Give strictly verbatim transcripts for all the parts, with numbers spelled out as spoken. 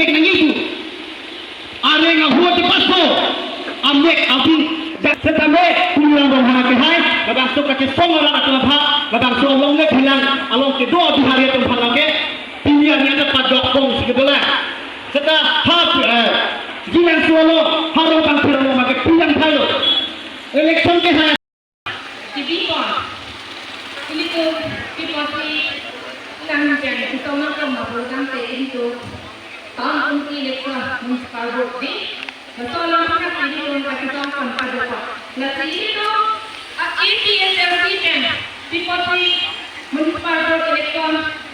Nangji tu. Areng ahut di paso. Amek abin. Dak setame Tuliram Ronghang akehai. Labangso kachesong arat atum aphan. Labangso along le bilang. Along kedo Bihari atum aphan lake. Pilihan yang dapat dokong si kedola. Seta hap, eh, jilan solo. Haro bang pirang lama ke pilihan thayo. Election kehai. Kebipon. Ilitum, kebipon si ilang jan, isong nangkam mabur tangte ilitum. Town committee election municipal board di. Laso alam pakat ilitum kachetong pon padokok. Lasi ilitum, a, A P H L C pen, bipon si municipal board election,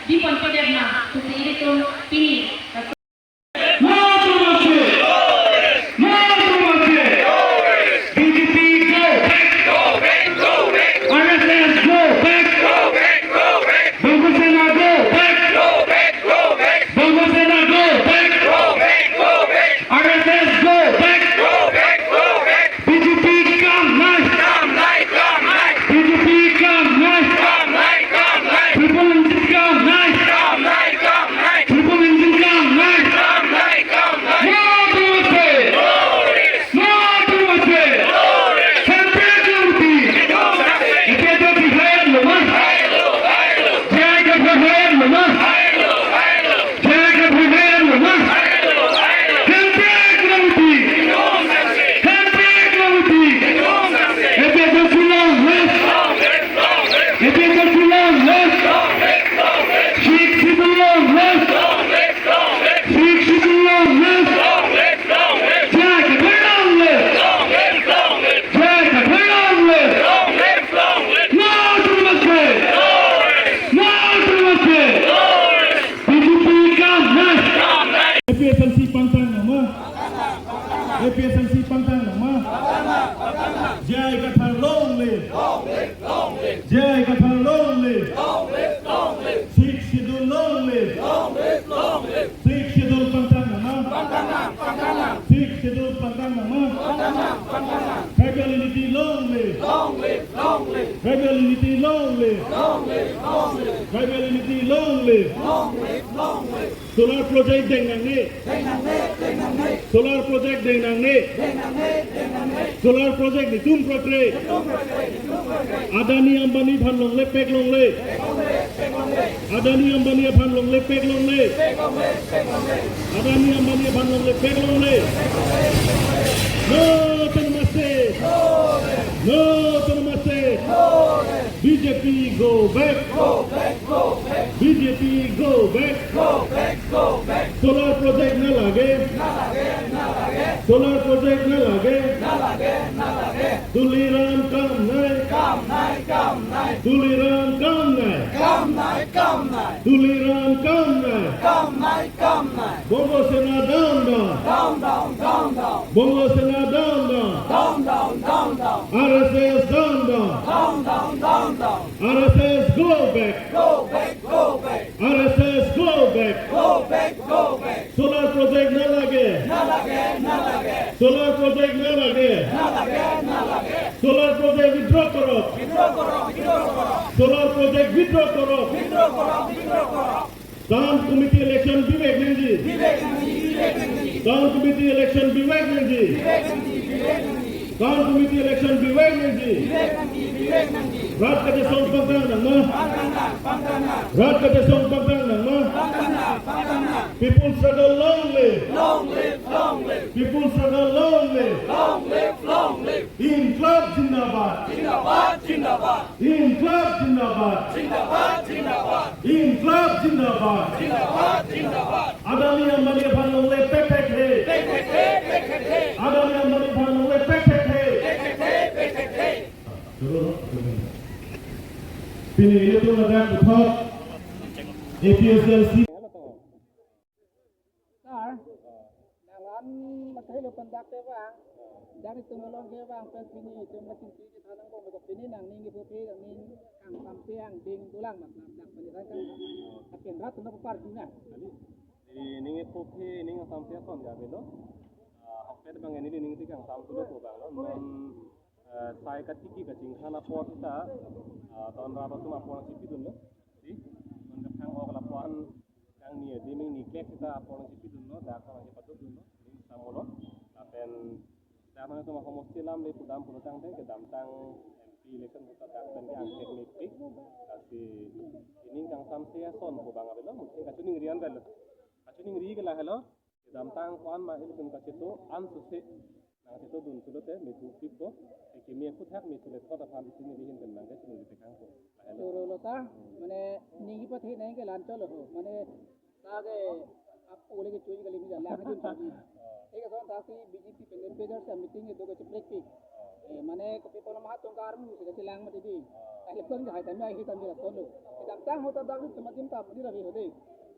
bipon pedet na, pusi ilitum pini. Laso Autonomous State! Autonomous State! B J P go back! R S S go back! Bongo Sena go back! Bongo Sena go back! R S S go back! B J P kam nahi! B J P kam nahi! Triple engine kam nahi! Triple engine kam nahi! Autonomous State! Autonomous State! Hemprek Langmepi! Hemprek Langmepi! J I Kathar hayan lo ma? J I Kathar hayan lo ma? Hemprek Langmepi! Hemprek Langmepi! A P H L C long live! A P H L C long live! Sixth Schedule long live! Sixth Schedule long live! J I Kathar long live! J I Kathar long live! No Autonomous State! No Autonomous State! B J P kam nahi! A P H L C pangtang nang ma? A P H L C pangtang nang ma? J I Kathar long live! J I Kathar long live! Sixth Schedule long live! Sixth Schedule pangtang nang ma? Sixth Schedule pangtang nang ma? Tribal unity long live! Tribal unity long live! Tribal unity long live! Solar project deng nangne! Solar project deng nangne! Solar project netum krekre! Adani Ambani aphan longle pek longle! Adani Ambani aphan longle pek longle! Adani Ambani aphan longle pek longle! No Autonomous State! No Autonomous State! B J P go back! B J P go back! Solar project na lage! Solar project na lage! Tuliram kam nahi! Kam nahi, kam nahi. Tuliram kam nahi! Kam nahi, kam nahi. Tuliram kam nahi! Kam nahi, kam nahi. Bongo Sena down, down! Down, down, down, down. Bongo Sena down, down! Down, down, down, down. R S S down, down! Down, down, down, down. R S S go back! Go back, go back. R S S go back! Go back, go back. Solar project na lage! Na lage, na lage. Solar project na lage! Na lage, na lage. Solar project withdraw korok! Withdraw korok, withdraw korok. Solar project withdraw korok! Withdraw korok, withdraw korok. Town committee election bivek nangji! Bivek nangji, bivek nangji. Town committee election bivek nangji! Bivek nangji, bivek nangji. Town committee election bivek nangji! Bivek nangji, bivek nangji. Rat kachesong pangtang nang ma? Pangtang nang, pangtang nang. Rat kachesong pangtang nang ma? Pangtang nang, pangtang nang. People struggle long live! Long live, long live. People struggle long live! Long live, long live. Inklab zindabad! Zindabad, zindabad. Inklab zindabad! Zindabad, zindabad. Inklab zindabad! Zindabad, zindabad. Adani Ambani aphan longle pek pek he! Pek pek he, pek pek he. Adani Ambani aphan longle pek pek he! Pek pek he, pek pek he. Pini ilitum ladak puthot A P H L C. Sir, nang an mathai lo pendak te bang. Dari tum along ke bang, pen pini tum makin pini thanang bang, beko pini nangning ke pini nangning kang sampe ang ding tulang mat lam dak pini kan. Apen rat na par juna. Di ning e pokhe ning sampe kon ga belo. Ah, hokpet bang ini di ning ti kang sampe lo ko bang lo. Non, eh, sai katiki kachingkhan apor sita, ah, ton raba tum apor nangchipidun lo. Si, non kathang ok lapuan kangni adi ning neglect sita apor nangchipidun lo. Dak kami paduk dulu, ini samolo. Lapen dak mane tuma homosti alam le pudam pulotangte kedamtang M P election kita dak pen ke angkek mepik. Lasi ining kangsam se ason ko bang avelo, mungkin kachiningri an avelo. Kachiningri ke lahelo. Kedamtang ko-an ma ilitum kacheto an suse nangcheto dun pulote methu pik ko. Ekimi aku thak methu le thot aphan itum neli hin pen nangkachiningri tekang ko. Lahelo. Choro lo ta, mane ninggi pathe nang ke lan cholo ho. Mane ta ke apo le ke chui kali mi jalan hajin tadi. Eka son ta si B J P pen pegger sa meeting itu ke ceprek pik. Eh, mane kopi pono mahat tongkar mu sila silang mati di. Ai lekon ke hai tami ai hitam jela tolo. Kedamtang ho ta dak itu matim ta mudi rabi hode.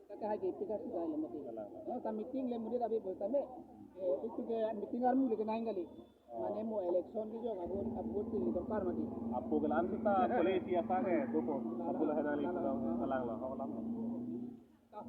Kaka hai ke pegger si jai le mati. Salang. No ta meeting le mudi rabi bol tame. Eh, itu ke meeting armu le ke nang kali. Mane mo election ke jo kabun kabun ti dorkar mati. Apo ke lan sita policy asa ke dopo. Apo la henang li salang lo, ho lam. Ta